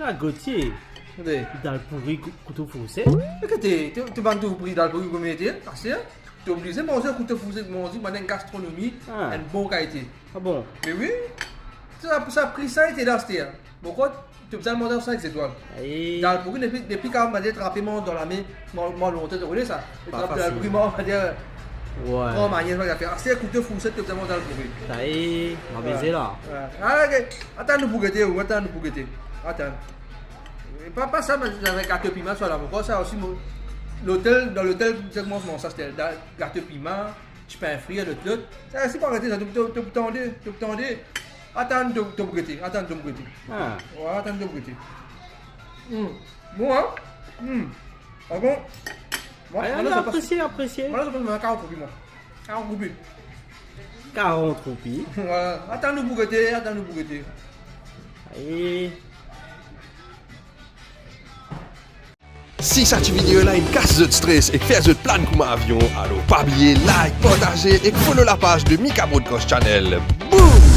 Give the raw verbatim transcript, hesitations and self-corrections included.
Ah, Gauthier, Wi. dal pouri, kou-, kouto fourset. Eke to, to, to bann tou pri dal pouri kouma ete, aster to oblize manze kouto fourset, manze bann enn gastronomi, Ah. enn bon kalite. Ah bon? Me wi, sa, sa pri sa ete la aster. Bon, kot to bizin manze san zetwal. Aye. Dal pouri, depi, depi kan manze trape mwa dan lame, mwa, mwa lontan, to kone sa. Pa Trape dal fasil. pouri, mwa, manze, Wi. Gran manier, sa zafer. Aster kouto fourset, to bizin manz dal pouri. Sa e, mo bizin la. Ah, ok. Atann nou pou gete, wi, atann nou pou gete. Atann. Pa, pa sa, me avek gato pima, swa la, ankor sa osi, mo, lotel, dan lotel, se kouma manz sa, sete da-, gato pima, dipin fri, lot, lot. Sa, si pa gete sa, to, to, to pou tande, to pou tande. Atann, to, to pou gete, atann, to pou gete. Ah. Wi, atann, to pou gete. Hmm. Bon, hein? Hmm. Ah bon? Mwa, Aye, mwa, la, apresie, apresie. Mwa, la, mwa, karant roupi, mwa. Karant roupi. Karant roupi. Wi. Atann nou pou gete, atann nou pou gete. Aye. Si sa ti video la inn kas zot stres ek fer zot plane kouma avion, alor pa bliye like, partaze ek follow lapaz de Mika Broadcast Channel. Boom!